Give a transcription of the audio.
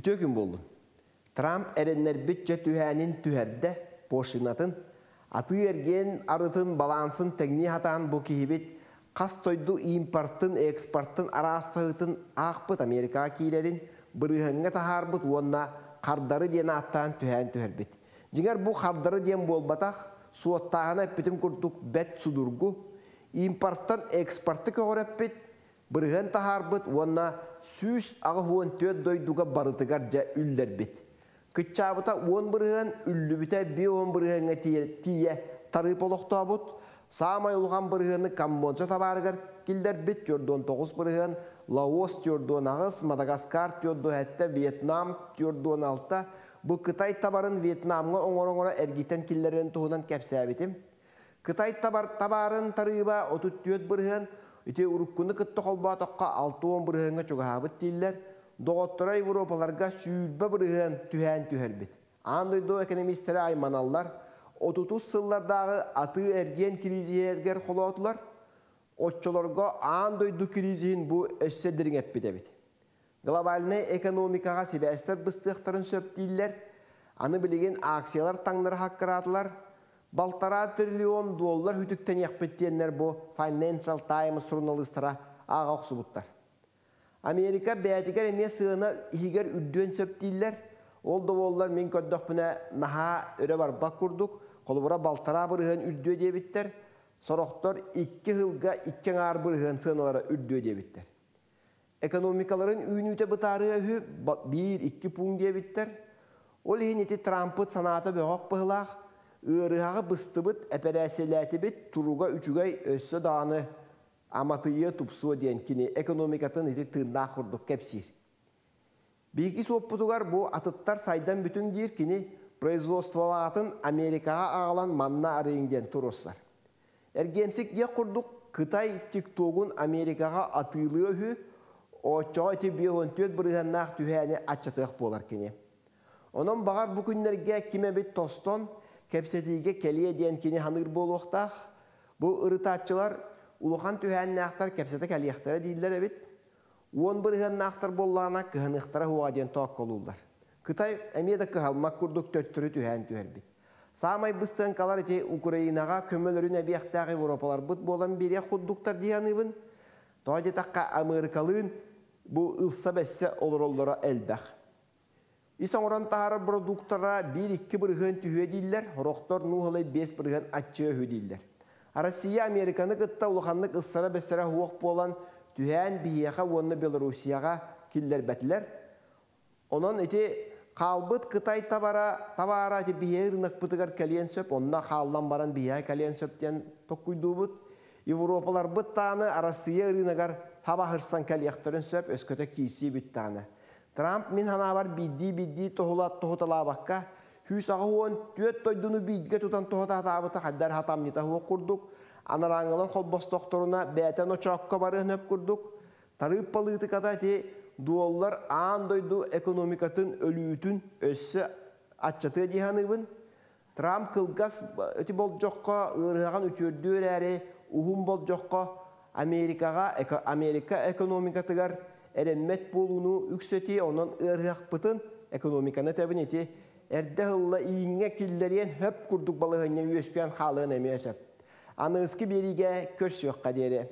Үтүө күн буоллун. Трамп эрэннэрбит дьэ түһээнин түһэрдэ, пошлинатын, атыы-эргиэн арытын балансын тэҥнии сатаан бу киһибит хас дойду импортын, экспортын араастаһыытын аахпыт Америкаҕа киирэрин бырыһыаҥҥа таһаарбыт уонна хардары диэн ааттаан түһээн түһэрбит. Дьиҥэр бу хардары диэн буолбатах, суоттааһына эппитим курдук бэт судургу, импорттан экспорты көҕүрэппит, бырыһыан таһаарбыт уонна 184 дойдуга барытыгар дьэ үллэрбит. Кыччаабыта 10%, үллүбүтэ 50 бырыһыаҥҥа тиийэ тарыып олохтообут. Саамай улахан бырыһыаны Камбоджа табаарыгар киллэрбит 49%, Лаос 48, Мадагаскар 47, Вьетнам 46. Бу Кытай табарын Вьетнамҥа оҥоро-оҥоро эргитэн киллэрэрин туһунан кэпсээбитим. Кытай табаарын тарыыба 34%, ити уруккуну кытта холбоотоххо 60 бырыһыаҥҥа чугаһаабыт дииллэр. Доҕотторо Европаларга 20% түһээн түһэрбит. Аан дойду экономистэрэ айманаллар, 30 сыллардааҕы атыы-эргиэн кризиһигэр холоотулар. Оччолорго аан дойду кризиһин бу өссө дириҥэппит эбит. Глобальнай экономикаҕа сибээстэр быстыахтарын сөп дииллэр. Аны билигин акциялар таҥнары хаккыраатылар. 1,5 триллион доллар хүтүктэниэхпит диэннэр бу Financial Times суруналыыстара ааҕа охсубуттар. Америка бэйэтигэр эмиэ сыана иһигэр үрдүөн сөп дииллэр. Ол да буоллар мин көрдөхпүнэ наһаа өрө барбат курдук, холобура 1,5% үрдүө диэбиттэр. Сорохтор 2 сылга 2,5% сыаналара үрдүө диэбиттэр. Экономикаларын үүнүүтэ бытаарыа үһү, 1-2 пуун диэбиттэр. Ол иһин ити Трампыт санаата бөҕөх быһылаах, ыарыһаҕы быстыбыт, эпэрээссийэлээтибит, туруга үчүгэй, өссө даҕаны аматыйыа тупсуо диэн кини экономикатын ити тыыннаах курдук кэпсиир. Биһиги суоппутугар бу атыттар сайдан бүтүҥ диир кини производстволаатын Америкаҕа аҕалан манна арыйыҥ диэн туруорсар. Эргиэмсик диэх курдук Кытай тиктогун Америкаҕа атыылыа үһү, оччоҕо ити 54 бырыһыаннаах түһээни аччатыах буолар кини. Онон баҕар бу күннэргэ ким эбит тостон кэпсэтиигэ кэлиэ диэн кини ханыыр буолуохтаах. Бу ырытааччылар улахан түһээннээхтэр кэпсэтэ кэлиэхтэрэ дииллэр эбит. 10 бырыһыаннаахтар буоллаҕына кыһаныахтара уоҕа диэн тоокколууллар. Кытай эмиэ да кыһалмат курдук төттөрү түһээн түһэрбит. Саамай быстыаҥкалар ити Украинаҕа көмөлөрүн эбиэхтээх Европаларбыт буолан биэриэх курдуктар дии саныыбын. Тоҕо диэтэххэ Америкалыын бу ылса-бэссе олороллоро элбэх. Ис оҥорон таһаарар продуктара 1-2 бырыһыан түһүө дииллэр, сорохтор нууһалай 5 бырыһыан аччыа үһү дииллэр. Россия Американы кытта улаханнык ыссара-бэссэрэ суох буолан, түһээн биһиэхэ уонна Белоруссияҕа киллэрбэтилэр. Онон ити хаалбыт Кытай табара, табаара ити биһиэхэ ырынакпытыгар кэлиэн сөп, онно хааллан баран биһиэхэ кэлиэн сөп диэн токкуйдуубут. Европаларбыт тааны Арассыыйа ырыынагар хаба хырсан кэлиэхтэрин сөп, өскөтө киирсии бүттэҕинэ. Трамп мин санаабар биирдии-биирдии тоһуталаабакка, 184 дойдуну бииргэ тутан тоһутаатаабыта хайдар хатамньыта суох курдук, анарааҥҥылар холбостохторуна бэйэтэ ночоокко барыан өп курдук, тарыып политиката ити дуоллар аан дойду экономикатын өлүүтүн өссө аччатыа дии саныыбын. Трамп кылгас ити болдьоххо ыарыһаҕын үтүөрдүү эрээри уһун болдьоххо Америкаҕа Америка экономикатыгар эрэммэт буолууну үксэтии, онон ыарыһахпытын экономиканы тэбин ити эрдэ ылла ииҥҥэ киллэриэн хөп курдук балаһыанньа үөскээн хаалыан эмиэ сөп. Аныгыскы биэриигэ көрсүөххэ диэри.